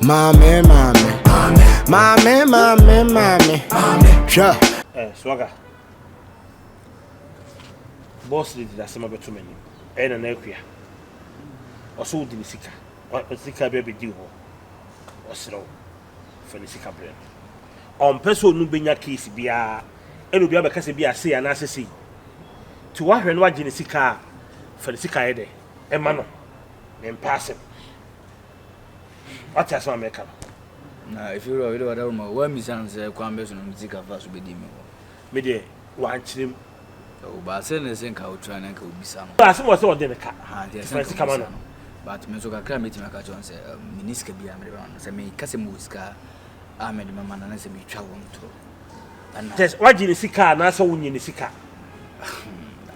Maame, maame, maame, maame, maame, hwɛ. Eh, Swagger. Boss lady de asɛm abɛto m'anim. Ɛyɛ Nana Akua. Ɔsɛ wode ne sika. Sika bi abɛdi hɔ. Ɔsrɛ wo, fa ne sika brɛ no. Ɔmpɛ sɛ ɔno bɛnya case biara. Ɛna obi abɛka sɛ bi a sei anaasɛ sei. Nti woahwɛ no wagye ne sika a, fa ne sika yɛ dɛ, ɛma no. Mempɛ asɛm. Wate asɛm a meka no? Na efi wura wei de wada ma wammisa no sɛ kwan bɛ so na ɔde sika fa so bɛdi me hɔ. Me deɛ wankyerɛ mu. Oh, ba sɛ na sɛ nka wotra na nka wobisa no. Asɛm wɔ sɛ ɔde ne ka. Ha, nti ɛsɛ Fa nka sika ma wobisa no. no. But me nso kakra a mɛtumi aka kyerɛ no sɛ menni sika biara mede bɛma no. Sɛ meka sɛ mewɔ sika a mede bɛma no na sɛ metwa wo ntorɔ. Ɛna Kyerɛ sɛ wagye ne sika anaasɛ wonye ne sika?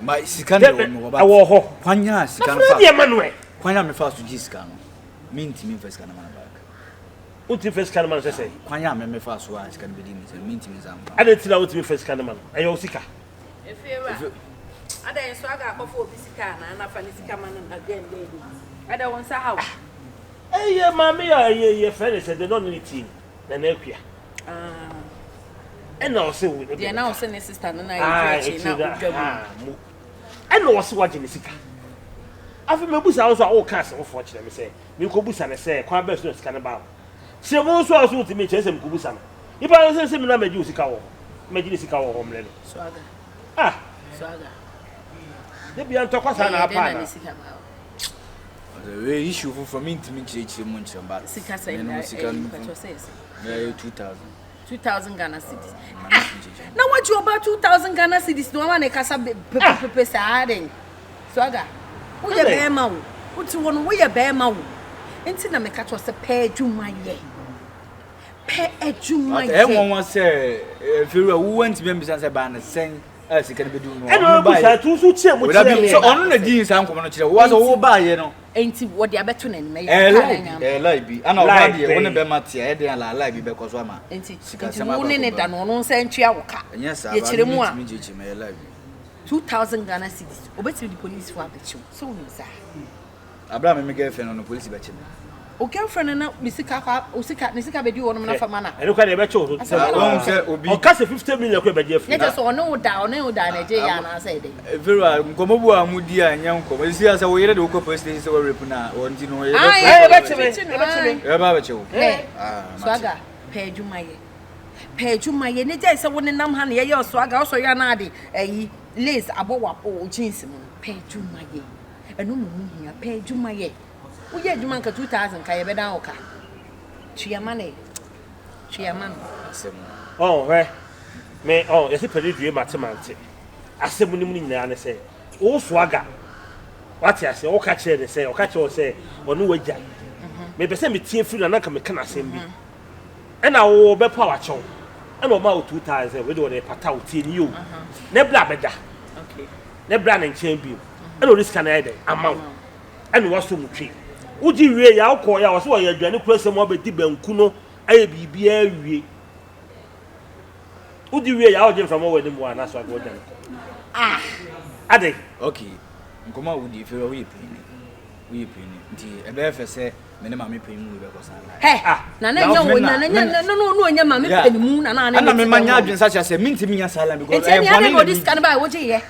Ma sika no deɛ mewɔ but Ɛwɔ hɔ. kwan a sika Na no fa fa deɛ ma no ɛ. kwan a mefa so gye sika no mentumi mfa sika no ma no back. Wontumi fa sika no ma no sɛ sɛ? Kwan a me mefa so a sika no bɛdi me nsam mentumi nsa mfa. Adɛn nti na wontumi fa sika no ma no? Ɛyɛ wo sika. Efiewura, adɛn nso aga akɔfa obi sika anaa na fa ne sika ma no na dɛn dɛn bi. Ɛdɛ wo nsa ha wo. Ɛyɛ maame a ɛyɛ yɛfrɛ no sɛ deɛ na ɔne ne tie Nana Akua. Ɛna ɔse wo. Deɛ na ɔse ne sister no na yɛ akyi na ɔdwa mu. Ɛna ɔse wagye ne sika. Afei mebusa wo nso a woka asɛm foforɔ kyerɛ me sɛ menkɔbusa no sɛ kwan bɛn so na sika no baa hɔ. Kyerɛ mu nso a ɔse wontumi nkyerɛ sɛ menkɔbusa no. Nipa no sɛ sɛ me na magye wo sika wɔ hɔ. Magye ne sika wɔ hɔ mmerɛ no. Swaga. Ah. Swaga. Da bia ntɔkwa saa na apa ana? Wei issue foforɔ mentumi nkyerɛkyerɛ mu nkyerɛ but Sika sɛ me no sika no sɛ sɛ. Ɛyɛ 2000. 2000 Ghana cedis. Ah, na wagye ɔba 2000 Ghana cedis na wama ne kasa pepepepe saa den. Swaga, woyɛ bɛrima o. Wote hɔ no woyɛ bɛrima o. Nti na meka kyerɛ sɛ pɛ adwuma yɛ. Pɛ adwuma yɛ. Ɛyɛ nwanwa sɛ Mfewura wo wantumi ambisa sɛ baa ne sɛn a sika no bɛdu no. Ɛna ɔbusa tu nso kyerɛ mu kyerɛ me. Sɛ ɔno na di saa nkɔmɔ no kyerɛ wo sɛ wo baayɛ no. Enti wɔde abɛto n'anim ɛyɛ kaa na nya. Ɛyɛ lie bi ana ɔbaa deɛ wo ne bɛma te a ɛyɛ den a lie bi bɛkɔ so ama. Enti nti wo ne ne da no ɔno nsa ntua wo ka. Ɛnyɛ saa Yɛkyerɛ mu a. Mentumi nkyerɛkyerɛ mu ɛyɛ lie bi. 2000 Ghana cedis obetumi de polisi fo abɛkye wo sɛ wonim saa. Abira me me girlfriend no no polisi bɛkye me. O girlfriend no na ne sika kɔ o sika ne sika bɛdi wɔnom na fa ma na. Ɛno kora deɛ ɛbɛkye wo so. Asɛm na Wɔn sɛ obi. Ɔka sɛ 50 million kora bɛgye afiri. Ne kyɛ sɛ ɔne wo da ɔne wo da na ɛgye yɛ anaasɛ ɛdɛ. Vera nkɔmɔ bu a mo di a ɛnyɛ nkɔmɔ esi asɛ wo yere de wokɔ police station sɛ wɔ rape na wɔn ti no yɛ bɛ. Ɛyɛ bɛkye me ɛbɛkye me. Ɛbɛ abɛkye wo. Hɛ swaga pɛ adwuma yɛ pɛ adwuma yɛ ne gyae sɛ wo nenam ha na yɛyɛ ɔswaga ɔsɔ yɛ anaa de ɛyi lace abɔ wɔ jeans mu no pɛ adwuma yɛ ɛno na ɔmo hia pɛ adwuma yɛ. Woyɛ adwuma nka 2000 ka yɛbɛdan wo ka. Tua ma no tua ma no. Asɛm. Oh hwɛ me oh yɛse pɛde due mate mante asɛm no mu no nyinaa ne sɛ wo swaga wate aseɛ woka kyerɛ ne sɛ ɔka kyerɛ wo sɛ ɔne wagya mepɛ sɛ metie firi no na nka meka no asɛm bi ɛna wo bɛpo a wakyɛw ɛna ɔma wo 2000 sɛ wede wɔde pata wo tie ne yio na bra bɛda na bra ne nkyɛn bio ɛna ɔde sika no ayɛ dɛn ama wo ɛna wasɔ mu twe. Wogye wie yɛ a wokɔɔ yɛ a wɔsɛ wɔyɛ aduane kura sɛ mu abɛdi banku no ayɛ biribiara awie. Wogye wie yɛ a wogye mframa wɔ anim wɔ anaasɛ wagye wɔdwane kɔ. Ah! Adɛn? Okay, nkɔmɔ a wodi efiri woyɛ panyin woyɛ panyin nti ɛbɛyɛ fɛ sɛ me ne maame panyin mu bɛkɔ saa line. Hɛ! Ah! Na na nya wo na na nya na no no nya maame panyin mu na na na. Ɛna me ma nya adwene sakyera sɛ mentumi nya saa line because ɛyɛ bɔne na. Nti ɛne ɔde sika no ba a wogye yɛ.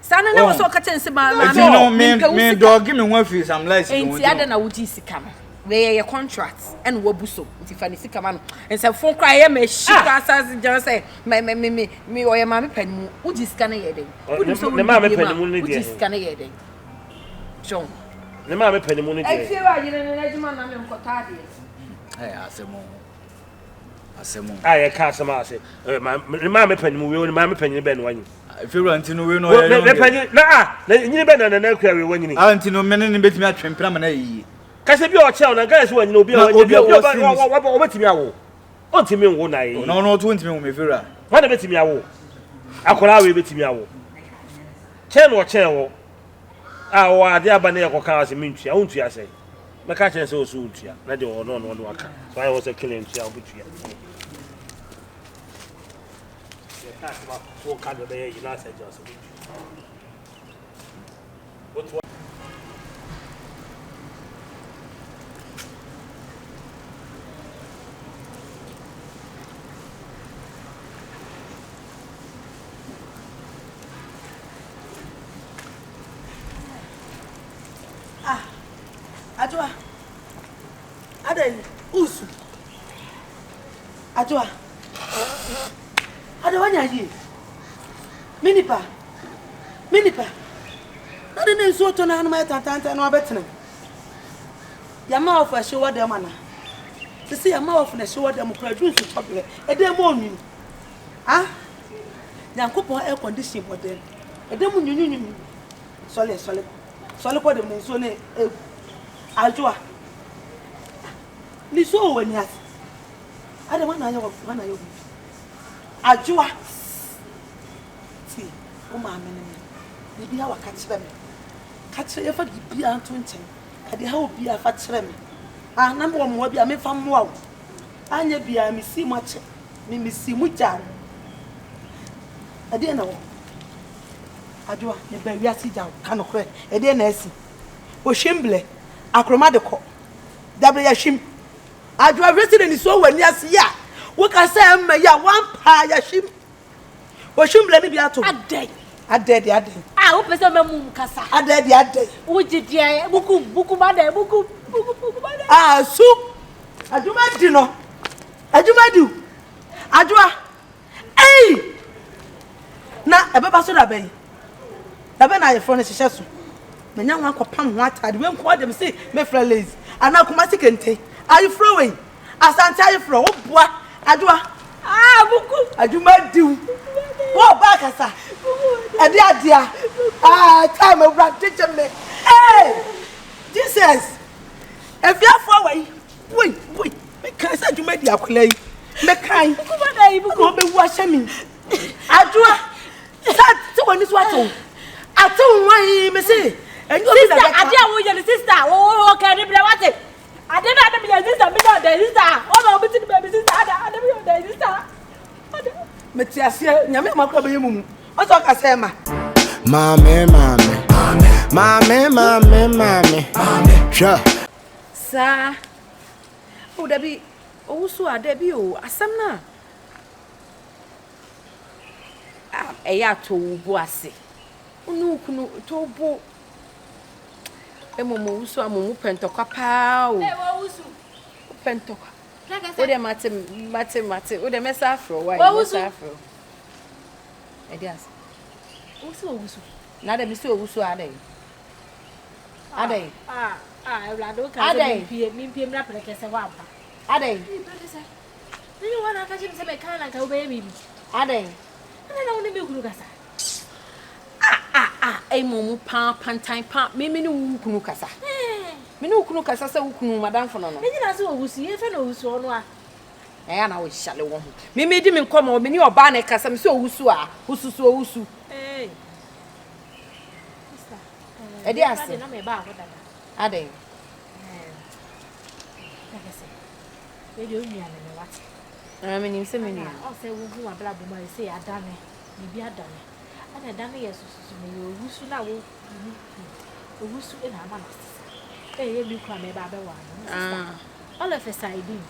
Saa no na wɔ sɛ ɔka kyerɛ no sɛ maame Enti no me mempɛ wo me sika. dɔge me ho afiri some lies bi ho Enti nti adɛn no. na wogyee sika no? Wei ɛyɛ contract ɛna wabu so nti fa ne sika ma no. Nsɛmfo koraa ɛyɛ ma ɛhyi koraa saa gyina sɛ me me me me me ɔyɛ maame panin mu. Wogye sika no yɛ dɛn? Wonim sɛ Ne maame wonni bie panin mu ma no wogye deɛ. sika no yɛ dɛn? John. Ne maame panin mu no deɛ. Efie wa yere no n'adwuma na me nkɔtɔ adeɛ. Ɛyɛ asɛm o. Asɛm o. A yɛka asɛm a ase ne maame panin mu wei ne maame panin bɛn na wanyi. Efewura nti no wei no ɔyɛ yɔn deɛ. Panyin na a na nyini bɛ na nana akua wei wanyini. A nti no mene ne betumi atwe mpena ma na yɛ yie. Kasa bi a ɔkyɛ na nka yɛ sɛ wanyini obi a wanyini bi a ɔbɛtumi awo. Ɔntumi nwo na yɛ yie. Na ɔno ɔto ntumi nwo me efewura. Wɔn na betumi awo. Akwadaa wei betumi awo. Kyɛn na ɔkyɛn wɔ. A ɔwɔ ade aba ne yɛ kɔka ase mentua wontua sɛ. Mɛka kyɛn sɛ ɔso wontua na deɛ ɔno ɔno ɔno aka. So ayɛ wɔ sɛ kele ntua wobɛtua. Yɛka asɛm a woka deɛ ɔbɛyɛ yi na asɛ gyina sɛ wobɛtua. Adwoa, adɛn woresu? Adwoa, adɛn woanya yie? Me nipa, me nipa, na adɛn na nsuo tɔ na hanom ayɛ tantaantan na wabɛtena mu? Yɛama wɔfo ɛhye wɔ dɛm anaa? Sisi yɛama wɔfo na ɛhye wɔ dɛm koraa duru nsutɔ berɛ, ɛdɛm mu onwunu. Ah, Nyankopɔn air condition bɔ dɛm, ɛdɛm mu nwunwunwunu. Sɔle, sɔle kɔ. Sɔle kɔ dɛm na nsuo no egu. Adwoa, nisuo wɔ w'ani ase. Adɛn, hwan na ayɛ wo, hwan na ayɛ wo biribi? Adwoa, tie, wo maame ne me. Biribiara waka kyerɛ me. Ka kyerɛ, yɛfa biribiara nto nkyɛn. Ka deɛ ɛha wo biara fa kyerɛ me. Ah, na mewɔ mmoa bi a memfa mmoa wo. Anyɛ biara mesii mu akyɛ. Me mesii mu gyaa wo. Ɛdeɛn na wɔ hɔ? Adwoa, mebaa wiase gya wo, ka nokorɛ, ɛdeɛn na asi? Ohwim blɛ, akoroma de kɔ, dabrɛ yɛahwim. Adwoa, hwɛ sɛdeɛ nisuo wɔ ani ase yi a, woka sɛ ɛmma yi a, woampa a yɛahwim. Ohwim blɛ no bi ato. Adɛn? Adɛn deɛ adɛn? A wopɛ sɛ ɔma mum kasa. Adɛn deɛ adɛn? Wogye deɛ bukum bukum adɛn bukum bukum bukum adɛn? A su, adwuma di no, adwuma di o. Adwoa. Ei! Na ɛbɛba so da bɛn? Da bɛn na ayeforɔ no hyehyɛ so? Manya ho akɔpam ho ataade. Wei nko ara deɛ mese mɛfira lace anaa Kumasi kente. Ayeforɔ wei, Asante ayeforɔ, woboa Adwoa. Ah, buku. Adwuma diw. Wo ɔbaa kasa. Ɛde adea. Ah, time awura gyegye me. Hey! Jesus! Afiafoɔ wei. Woi, woi, mekae sɛ adwuma di akwadaa yi. Mekae. Ɛna ɔbɛwu ahyɛ me. Adwoa, sɛ te w'ani so atew. Atew nwan yi, me se. Ɛnyɛ obi na bɛka. Ade a woyɛ no, sista, wɔwɔ ne brɛ wate. Ade na ade meyɛ sista, meyɛ ɔdɛ sista. Wɔma obi ti ne baabi sista, ade ade meyɛ ɔdɛ sista. Mete aseɛ, nyame ama kora bɛyɛ mumu. Ɔsɛ ɔka sɛ ma. Maame, maame, maame, maame, maame, hwɛ. Saa. Oh dabi, owusu a, dabi o, asɛm no a, ɛyɛ a tɔ wo bo ase. Wo ne wo kunu tɔ wo bo. Mmom owusu a mo mu pɛ ntɔkwa paa o. Wopɛ ntɔkwa. Wo deɛ mate, mate, mate. Wo deɛ mɛsa afrɛ wo, why? Mɛsa afrɛ wo. Ɛde ase. Owusu owusu. Na dɛ mesi owusu a adɛn? Adɛn? Ah, ah, Awurade, woka sɛ Adɛn? mempie, mempie mmra prɛkɛsɛ hɔ ampa. Adɛn? Ee, prɛkɛsɛ. Menye wo na aka kyerɛ me sɛ mɛka na nka wobɛyɛ biribi. Adɛn? Adɛn na wo ne me kunu kasa? Ah, ah, ah, ei mo mu paa pantan paa. Me me ne wo kunu kasa. Me ne wo kunu kasa sɛ wo kunu madamfo no no. Ne nyinaa sɛ owusu, yɛmfrɛ no owusu ɔno a. Ɛyɛ a na wohyale wo ho. Me me di me nkɔmmɔ, me ne ɔbaa na ɛkasa, me sɛ owusu a, wosusu owusu. Ee. Ɛde ase. Adɛn? Ah, menim sɛ me nua. Ɔsɛ wohu abrabɔ mu a ɛsɛ adane, biribi adane. Ɛna ɛdane yɛ sososo na yɛ owusu na wo owusu na ama no asesa. Ɛyɛ mi kura mɛba abɛwɔ ano. Ah. All of a sudden,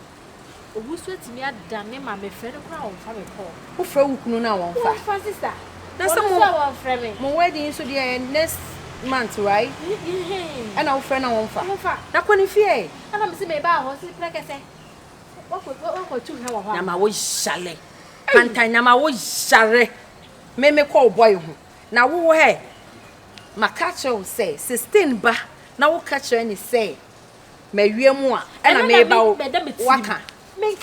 Owusu atumi adane ma mefrɛ no koraa ɔmfa me call. Wofrɛ wo kunu no a wɔmfa? Wɔmfa sister. Na sɛ Ɔno mo nso a wɔmfrɛ me. mo wedding nso deɛ ɛyɛ next month right? Ɛna wofrɛ no a wɔmfa? Wɔmfa. Na kɔ ne fie. Ɛna mese mebaa hɔ se prɛkɛsɛ wakɔ wakɔtu hwa wɔ hɔ a. Nyama wo yare. Pantan nyama wo yare. Me me kɔ wo boy ho. Na wo hɛ maka akyerɛ wo sɛ 16 ba na woka kyerɛ ne sɛ Mawie mu a, ɛna meba wo waka. Ne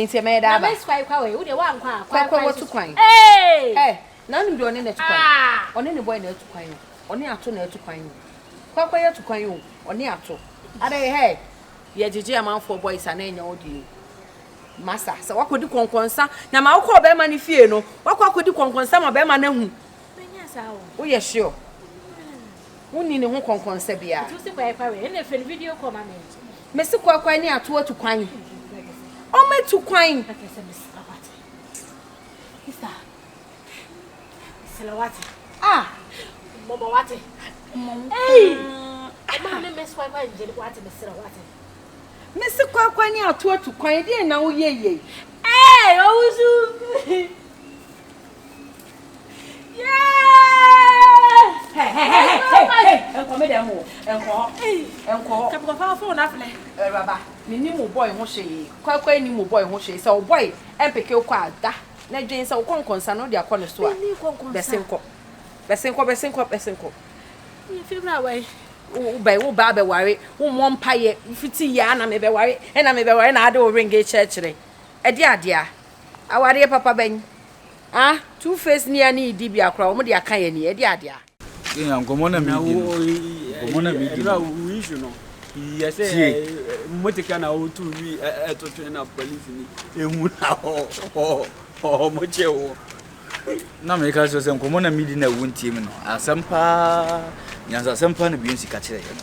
nti ɛmɛyɛ daa ba. Kwai watu kwan. Ɛ na anim deɛ ɔne na atu kwan. Ɔne ne boy na atu kwan o. Ɔne ato na atu kwan o. Kwai kwai atu kwan o. Ɔne ato. Adɛn hɛ yɛgyegye amanfoɔ boys a na ɛnyɛ wo deɛ o. Masa sɛ wakɔdi kɔnkɔnsa na ma wokɔɔ bɛrima no fie no wakɔ akɔdi kɔnkɔnsa ma bɛrima no ahu. Woyɛ sure? Wonni ne ho kɔnkɔnsa biara. Mese kwaekwae ne ato atu kwan. Ɔmo atu kwan. Ah. Mese kwaekwae ne ato atu kwan. Deɛ na woyɛ yei? Hey, owusu. Yeah! Hey, hey, hey, hey, hey, nkɔ me dɛm o, nkɔ hɔ, nkɔ hɔ. Kapikɔfa phone aflɛ. Awuraba, mennim wo boy ho hwee, kwaakwae nnim wo boy ho hwee, sɛ wo boy mpeke wo kɔ a, da na dwen sɛ wokɔ nkɔnsa no wode akɔ ne so a, bɛsen kɔ, bɛsen kɔ, bɛsen kɔ, bɛsen kɔ. Wo bɛ, wo ba abɛware, wommɔ mpaeɛ, fiti yɛ a na mebɛware, ɛna mebɛware na ade wo ring kyerɛkyerɛ. Ɛde adeɛ a, awareɛ papa bɛn? Ah, two face ni a ne yi di bi akora, wɔn de aka yɛn ni, ɛde adeɛ a. Kenya nkɔmɔ na mi di no. Nkɔmɔ na mi di no. no. Wo issue no. Yɛ sɛ motika na wotu wi ɛtotwe na police ni ehu na ɔ ɔ mo kye wo. Na meka kyerɛ sɛ nkɔmɔ na mi di na wo ntie mi no. Asɛm paa nyansasɛm paa na Beyonce ka kyerɛ yɛ no.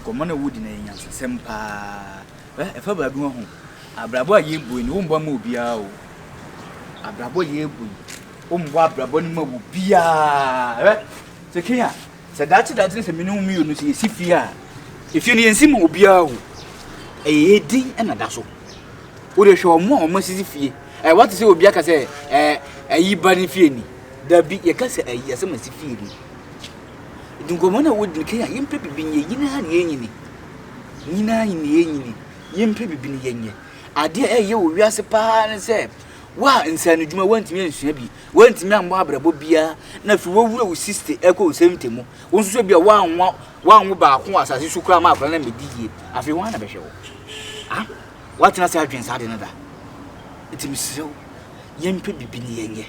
Nkɔmɔ na wodi na yɛ nyansasɛm paa. Ɛfa baabi ho ho. Abrabɔ a yɛbɔ yi no wombɔ ma obiara o. Abrabɔ a yɛbɔ yi wombɔ abrabɔ no ma obiara. Hwɛ, sɛ Kenya, sɛ daakye daakye no sɛ me ne wo mmienu sɛ yɛsi fie a, efie no yɛnsi ma obiara o. Ɛyɛ yɛ din na da so. Wode hwɛ ɔmo a ɔmo asisi fie. Ɛ wate sɛ obi aka sɛ ɛ ɛyi ba ne fie ni. Dabi, yɛka sɛ ɛyi asɛm asi fie ni. Nti nkɔmmɔ no a wodi no Kenya, yɛmpɛ bibi nyɛ, nyinaa na yɛnyini. Nyinaa na yɛnyini. Yɛmpɛ biribi no yɛnyɛ. Adeɛ a ɛyɛ wɔ wiase paa ne sɛ, wo a nsaanodwuma woantumi ansua bi, woantumi ammɔ abrabɔ biara, na afei woawura wo 60 ɛkɔ wo 70 mu, wo nso so bi a woanwo woanwo baako wɔ asase so koraa ma akwadaa no ammɛdi yie, afei hwan na bɛhwɛ wo? Ah, woatena ase adwene saa ade no da? Nti mesrɛ wo, yɛmpɛ biribi no yɛnyɛ.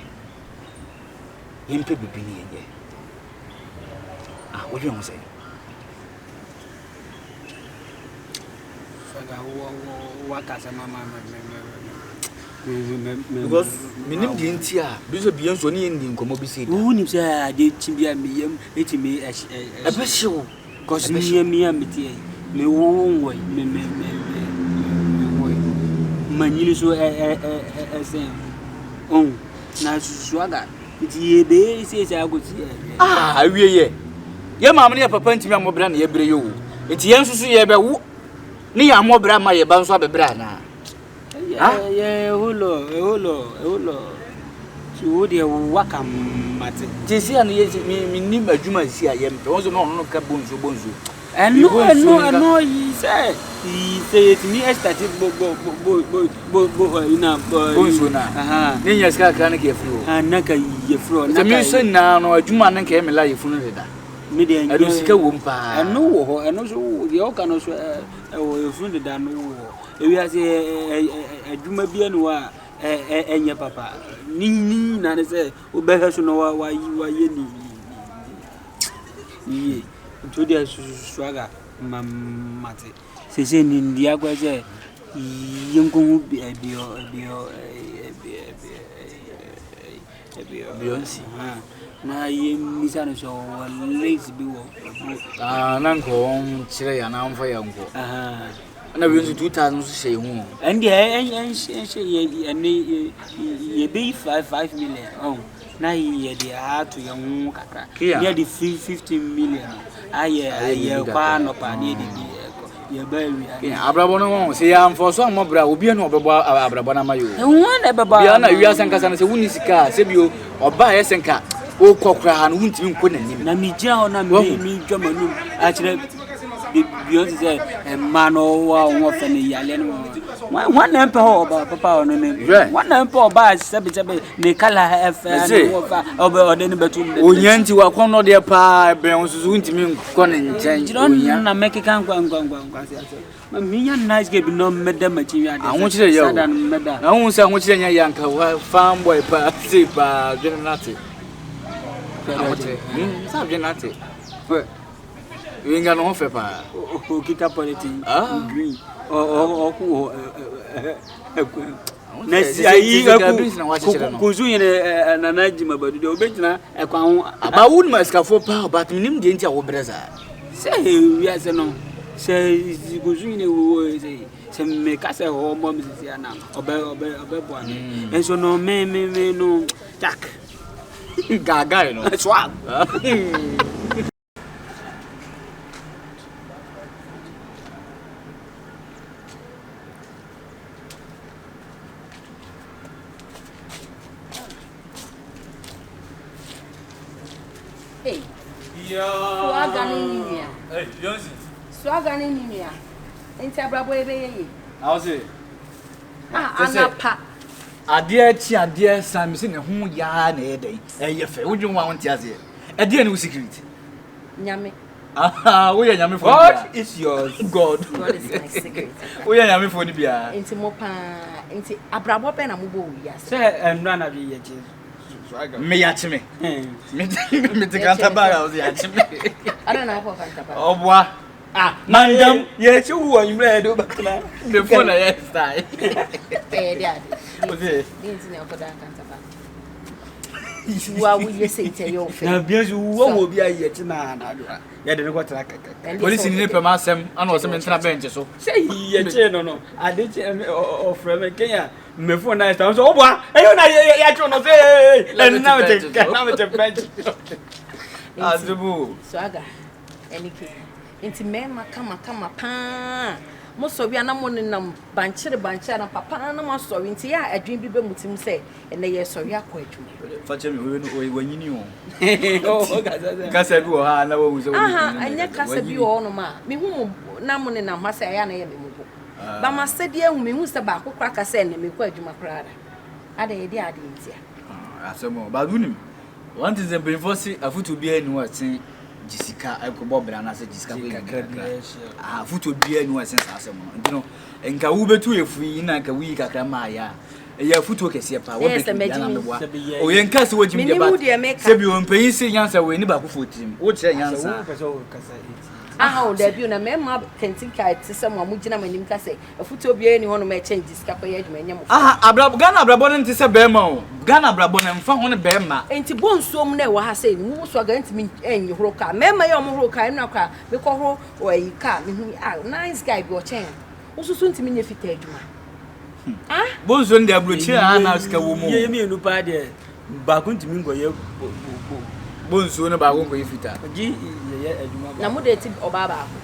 Yɛmpɛ biribi no yɛnyɛ. Ah, wodwene ho sɛn? Because menim deɛ nti a bi sɛ bia nso ɔne yɛn ndi nkɔmmɔ bi sei da. Wonim sɛ adeɛ kyi bi a meyam ɛtumi ɛbɛhye wo. Cause meyam mi a meteɛ me wo nwɔe me me me me me nwɔe manyini so ɛ ɛ ɛ ɛsɛn ɔn na suaga Nti yɛbɛyɛ seesei akɔsi awie. Ah, awie yɛ. Yɛ maame ne yɛ papa ntumi ammɔ bra na yɛbrɛ yɛ o. Nti yɛn nso so yɛbɛwo ne yɛn ammɔ bra ma yɛ ba nso abɛbrɛ anaa? Yɛ holɔ, holɔ, holɔ. So wo deɛ waka mate. Nti si a no yɛ me me nim adwuma si a yɛmpɛ. Wɔn nso na ɔno no ka bɔ nsuo bɔ nsuo. Ɛno ɛno ɛno yi sɛ yi sɛ yɛtumi ɛsitati bo bo bo bo bo bo ɛyi na bo nsuo na ne nya sika kakra ne ka yɛfiri hɔ na ka yɛfiri hɔ sɛ mi nso nyinaa no adwuma ne nka yɛ me la yɛfunu deda me deɛ ɛno sika wom paa ɛno wɔ hɔ ɛno so deɛ ɔka no so ɛwɔ yɛfunu deda no wɔ hɔ ewiase adwuma bi ɛne hɔ a ɛnyɛ papa ne nyinaa ne sɛ wobɛhwɛ so na wayɛ ne yie nti wo deɛ suaga ma mate seesei nimdeɛ akɔyɛ sɛ yɛnkɔhu Beyonce na yɛmmisa no sɛ ɔwɔ links bi wɔ ah, na nka wɔn kyerɛ yɛn anaa wɔmfa yɛn nkɔ ɛna wei nso 2000 nso hyɛ yɛn ho ɛndeɛ ɛnhyɛ ɛne yɛbɛyi 5 5 million ɔn na yɛde ato yɛn ho kakra na yɛde 15 million ayɛ ayɛ kɔ anɔpa na yɛde bi ɛkɔ yɛba awia. Abrabɔ no ho sɛ yɛamfa so ammɔ bra obi na ɔbɛbɔ abrabɔ no ama yɛ o. Ɛho na ɛbɛbɔ. Bia na wiase ankasa no sɛ wonni sika a sɛ bio ɔba a ɛsɛ nka wokɔ koraa no wontumi nkɔ n'anim. Na megyina hɔ na medwa m'anum akyerɛ Beyonce sɛ mmaa no ɔwɔ a wɔn fɛ no yale no wɔn na mpɛ hɔ ɔba papa ɔno ne wɔn na mpɛ ɔba sɛbesɛbe ne kala ɛfɛ ne wɔn fa ɔbɛ ɔde ne bɛtum de. Ohia nti wakɔnnɔ deɛ paa ɛbɛn wo soso wontumi nkɔ ne nkyɛn. Gyina na mɛkeka nkwa nkwa nkwa nkwa ase ase. Menya nice girl bi na mɛda m'akyi wi ade. Ahokyerɛ yɛ o. Na wohu sɛ ahokyerɛ nyɛ yɛ anka wa fan boy paa sei paa dwene nate. Ahokyerɛ. Sɛ adwene nate. Winga no ho fɛ paa. Okita polythene ah. green. Ɔko wɔ ɛkwan. Na si ayi ɛku kunsu yɛn nana jima badu deɛ obɛgyina ɛkwan ho. Aba wo nim asikafoɔ paa but menim deɛ nti a wobrɛ saa. Sɛ wiase no sɛ kunsu yɛn wɔ sɛ sɛ meka sɛ hɔ mmɔ me sisi ana ɔbɛ ɔbɛ ɔbɛboa me. Nso no me me me no jack. Gaagaa no. Swag. Hey. Swagger ne ne nua. Swagger ne ne nua. Nti abrabɔ yi bɛyɛ yie. Na wo se. Ah, anapa. Adeɛ kye adeɛ san mi se ne ho yaa na ɛyɛ dɛn ɛyɛ fɛ wodwen ho a wonte aseɛ ɛdeɛ ne wo secret. Nyame. Aha woyɛ nyame fo God is yours. God. God is my secret. Woyɛ nyame fo ni bia. Nti mo paa nti abrabɔ bɛn na mobɔ wɔ wiase. Sɛ ɛnura na bi yɛ kye. Me yakye me. Me te kanta bag a ɔsɛ yakye me. Ada na akɔ kanta bag. Ɔboa. Ah, mandam. Yɛ kye wo wɔ nwura yɛ de wobɛtena. Me phone na yɛ style. Ɛyɛ de ade. Ɔsɛ. Di nti na akɔda kanta bag. Wo a woyɛ sɛ nti ɛyɛ wo fɛ. Na bia nso wo wɔ obi a yɛ kye na na ado a. Yɛ de ne kɔtena kɛkɛ. Polisi ni ne pɛ m'asɛm ana ɔsɛ mentena bɛnkye so. Sɛ yɛ kye no no ade kye ɔfrɛ me Kenya. Me phone na ɛsɛ sɛ ɔboa ɛyɛ na yɛ yɛ atwe no sɛ ɛna na mete na mete bench. Azubu. Swaga ɛne ke nti mmarima kama kama paa mo sɔre a na mo nenam bankyere bankyere na papa na mo asɔre nti yɛ a adwene bi bɛ mo tirim sɛ ɛnɛ yɛ sɔre akɔ adwuma. Fakyɛ mi oye no wanyini o. Kasa bi wɔ ha na wɔn sɛ wɔn. Aha ɛnyɛ kasa bi wɔ hɔnom a mehu mo na mo nenam ha sɛ ɛyɛ a na ɛyɛ me mo bo. Ba m'asɛdeɛ ahu mehu sɛ baako koraa ka sɛ ɛnnɛ mekɔ adwuma koraa da. Adɛn yɛde adeɛ ntia? Asɛm o, but wonim, one thing sɛ mpanyinfoɔ se afotuo biara nni hɔ a ɛsen gye sika kɔbɔ bra anaasɛ gye sika kɔyɛ biribi kakra. Aha, afotuo biara nni hɔ a ɛsen saa asɛm no. Nti no, nka wobɛtu efu yi na nka woyi kakra maa yɛ a, ɛyɛ afotuo kɛseɛ paa. Ɛyɛ sɛ Wɔbɛki magye na mi. meboa. O yɛn nka sɛ wɔgyim deɛ Menim but deɛ meka. sɛ bi mpanyin se nyansa wɔ ani baako fo tirim. Wokyerɛ nyansa. Sɛ wopɛ sɛ wokasa ɛti. Aha o, dabi o, na mmarima kantinka a ɛte sɛ mo a mogyina m'anim ka sɛ, Afotuo biara nni hɔnom a ɛkyɛn gye sika kɔyɛ adwuma, ɛnyɛ mo fɛ. Aha, abrabɔ, Ghana abrabɔ no nte sɛ bɛrima o. Ghana abrabɔ no, ɛmfa ho ne bɛrima. Enti bɔ nsuo mu na ɛwɔ ha sei no, wo so aga ntumi nhoro kaa. Mmarima yi a wɔhoro kaa, ɛnora koraa mekɔhoro ayi kaa, mehu ah, nice guy bi ɔkyɛn a, wo nso so ntumi nyɛ fitaa adwuma. Ah? Bɔ nsuo no deɛ aburokyire a na sika wɔ mu o. Yɛ mmienu paa deɛ. Baako ntumi nkɔyɛ bo bo bo. Bo nsuo no baako nkɔyɛ fitaa. Gye yɛyɛ adwuma baako. Na mo de ti ɔbaa baako.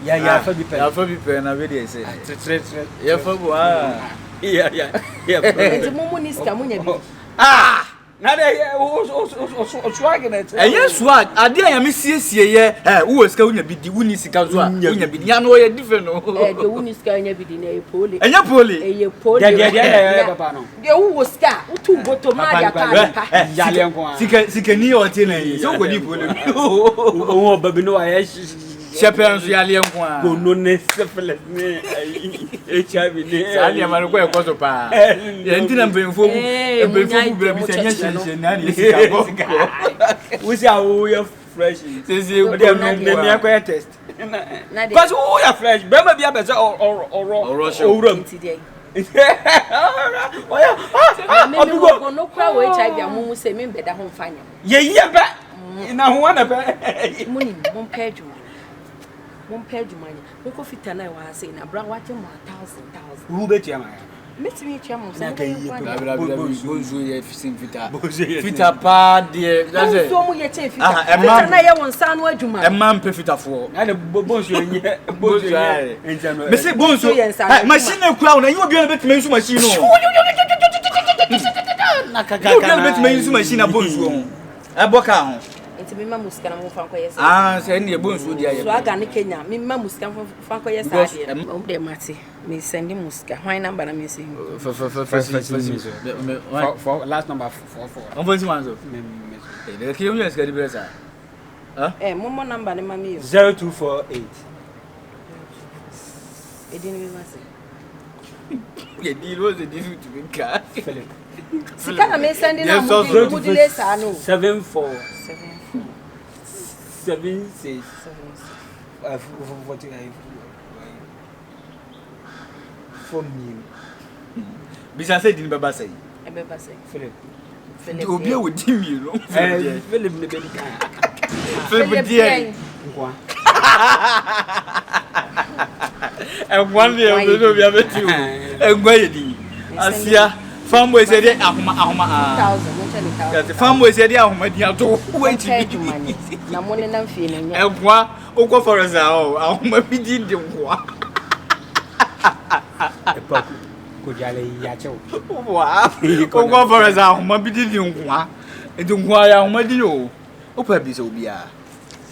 Ya ya fa bi pɛ. Ya fa bi pɛ na bi deɛ sɛ. Tiri tiri. Yɛ fa bu aa. Ya ya ya. Nti mo mo ni sika mo nya bi. Ah! Na de yɛ o o o swag na ɛkyerɛ. Ɛyɛ swag adeɛ a nyame siesie yɛ ɛ wowɔ sika wonya bi di wonni sika nso a wonya bi di nya no ɔyɛ different o. Ɛ deɛ wonni sika nya bi di na ɛyɛ pole. Ɛnyɛ pole. Ɛyɛ pole. Deɛ deɛ deɛ ɛyɛ papa no. Deɛ wowɔ sika a, wotu bɔtɔ mu ade atɔ ade pa. Yareɛ nko ara. Sika sikani a ɔte na yi sɛ wokɔdi polo bi. Ohun ɔba bi no wayɛ hyɛ pɛ nso yareɛ nko ara. Gono ne syphilis ne HIV ne. Saa nneɛma no kɔ ɛkɔ so paa. Yɛn ti na mpanyinfoɔ bu mpanyinfoɔ bu baabi sɛ nyɛ hyɛnhyɛn na ne sika kɔ. Wosi a woyɛ fresh. Sese wo deɛ me akɔyɛ test. Kɔsi woyɛ fresh bɛrima bi abɛ sɛ ɔrɔ ɔwura mu. Ɔno kora wɔ HIV a mo mu sɛ me mbɛda ho mfa nyɛ mo. Yɛyɛ pɛ na ho ana pɛ. Mo nim mo mpɛ adwuma mo mpɛ adwuma nyɛ mo kɔ fita na ɛwɔ ha sɛ na bra wagye mo a thousand thousand. Wo bɛtua ma yɛ. Mɛtumi atua mo sɛ Na ka yie pɛ. Bonsuo yɛ sin fitaa. Fitaa paa deɛ. Bonsuo mu yɛ kyɛn fitaa. Fitaa na yɛ wɔn nsa ano adwuma. Ɛma mpɛ fitafoɔ. Na de bonsuo nyɛ bonsuo nyɛ nsa no. Mesi bonsuo yɛ nsa ano adwuma. Machine na ekura wɔn na nye obiara na betumi nsu machine no. Nye obiara na betumi nsu machine na bonsuo ho. Ɛbɔ kaa ho. Nti mi ma mu sika na mo fa nkɔyɛ sɛ. Ah sɛ ɛni ɛbɔ nsuo di ayɛ. So aga ne Kenya mi ma mu sika fa nkɔyɛ saa adeɛ. Mo de mate. Me send mo sika. Hwan number na me send? Fa fa fa fa si fa si. Me for for last number 44. On fa si wan so. Me me. Eh, de ke yo sika di brɛ sa. Huh? Eh, mo mo number ne ma me yo. 0248. Edin bi ma se. Ye di lo se di su tu nka. Philip. Sika na me send na mo di mo di le saa no. 74 74 76 76 40 fam mmienu. Bisa sɛ din bɛba sɛn? Ɛbɛba sɛn? Philip. Philip. Obi a wɔdi mmienu. Philip deɛ. Philip ne bɛdi kan. Philip deɛ. Nkoa. Nkoa deɛ obi ne obi abɛti o. Nkoa yɛ din. Asia fanboy sɛ deɛ ahoma ahoma aa. Fanboy sɛ deɛ ahoma din ato. Wɔn Na mo nenam fie no nyɛ. Nkoa. Wokɔ forest a ɔ ahoma bi di di nkoa. Epaku kojale yakyɛw. Wa wokɔ forest a ahoma bi di di nkoa. Nti nkoa yɛ ahoma di o. Wopɛ bi sɛ obiara.